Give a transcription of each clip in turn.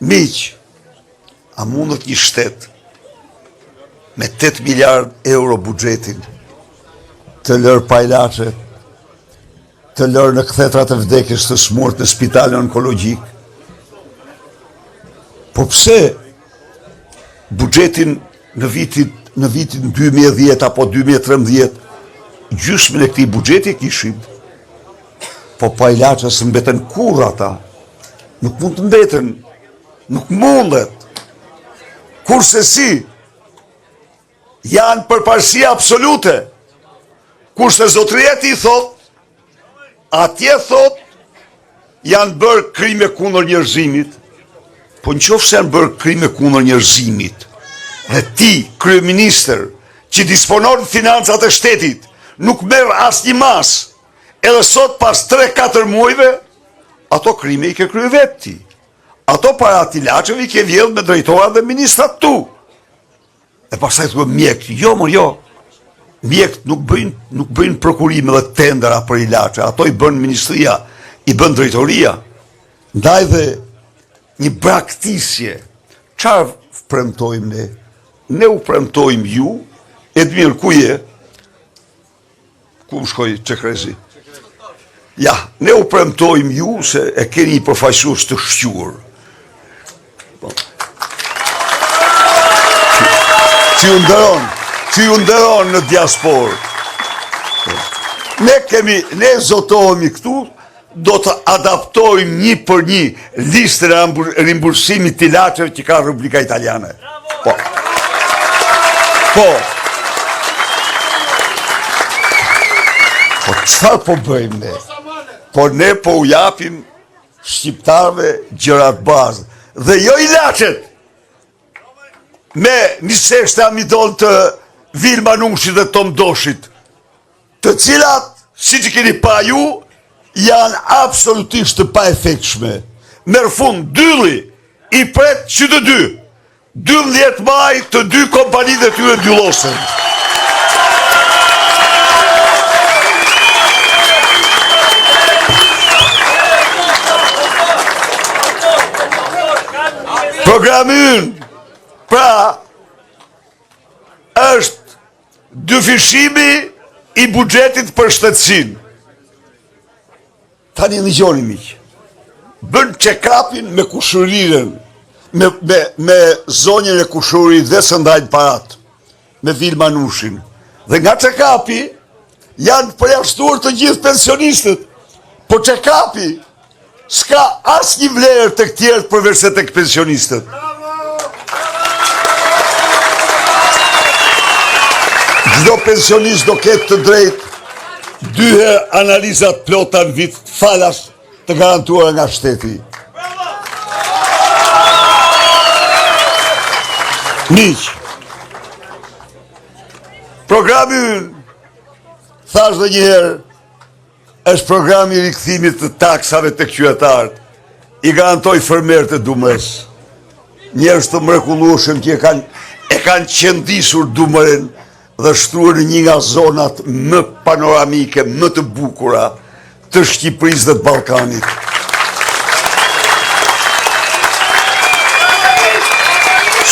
Miq, a mundet një shtet me 8 miliard euro buxhetin të lërë pa ilaçe, të lërë në kthetrat e vdekjes të sëmurët në spitalin onkologjik? Po pse buxhetin në vitin në vitin 2010 apo 2013 gjysmën e këtij buxheti kishim, po pa ilaçe s'mbeten kurrë ata. Nuk mund të mbeten, nuk mundet. Kurrsesi, janë përparësi absolute. Kurse zotëria e tij thotë, atje thotë, janë bërë krime kundër njerëzimit, po në qoftë se janë bërë krime kundër njerëzimit, dhe ti, kryeministër, që disponon financat e shtetit, nuk merr asnjë masë, edhe sot pas 3-4 muajve, Ato krime i ke kryer vetë ti. Ato para të ilaçeve i ke vjedhë me drejtorat dhe ministrat tu. E pastaj thua mjekët, jo mor jo. Mjekët nuk bëjnë nuk bëjnë prokurime dhe tendera për ilaçe, ato i bën ministria, i bën drejtoria. Ndaj dhe një braktisje. Çfarë premtojmë ne? Ne u premtojmë ju, Edmir ku je? Ku më shkoi Çekrezi? Ja, ne u premtojmë ju se e keni një përfaqësues të shquar. Po. Që ju nderon, që ju nderon në diasporë. Po. Ne kemi, ne zotohemi këtu, do të adaptojmë një për një listën e rimbursimit të ilaçeve që ka Republika Italiane. Po. Po. Po çfarë po bëjmë ne? Po ne po u japim shqiptarëve gjërat bazë dhe jo ilaçet. Me niseshte amidon të Vilma Nushit dhe Tom Doshit. Të cilat, siç i keni pa ju, janë absolutisht të paefektshme. Merr fund dylli i pret që të dy. 12 maj të dy kompanitë e tyre dyllosen. Programi ynë, pra, është Dyfishimi i buxhetit për shëndetësinë. Tani dëgjoni miq. Bën check-upin me kushërirën, me me me zonjën e kushëririt dhe se ndajnë parat me Vilma Nushin. Dhe nga check-upi janë përjashtuar të gjithë pensionistët. Po check-upi S'ka asnjë vlerë tek tjerët përveçse tek pensionistët. Çdo pensionist do ketë të drejtë dy herë analiza të plota në vit falas të garantuara nga shteti. Miq, programi ynë, thashë dhe një herë, Është programi i rikthimit të taksave tek qytetarët. I garantoj fermerët e Dumresë. Njerëz të mrekullueshëm që e kanë e kanë qendisur Dumren dhe shtruar në një nga zonat më panoramike, më të bukura të Shqipërisë dhe të Ballkanit.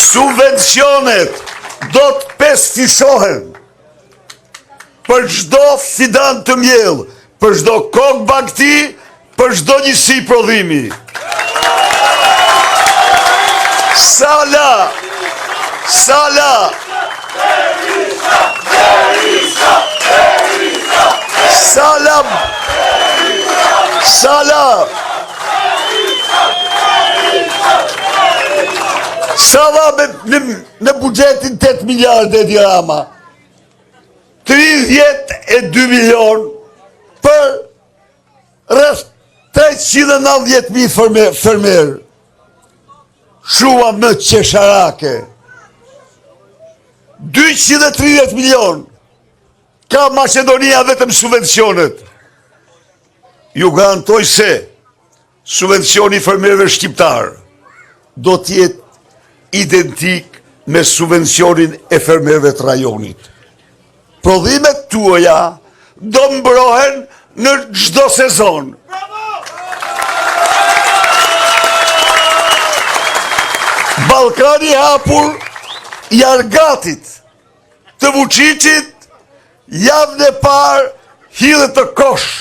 Subvencionet do të pesëfishohen. Për çdo fidan të mbjellë, për çdo kokë bagëti, për çdo njësi prodhimi. Sala! Sala! Sala! Sala! Sala me, me, me buxhetin 8 miliard Edi Rama. 32 milion për rreth 390.000 fermerë. Shuma më qesharake. 230 milion ka Maqedonia vetëm subvencionet. Ju garantoj se Subvencioni i fermerëve shqiptarë do të jetë identik me subvencionin e fermerëve të rajonit. Prodhimet tuaja do mbrohen në çdo sezon. Ballkani i hapur i argatit të Vuçiçit javën e parë hidhet në kosh.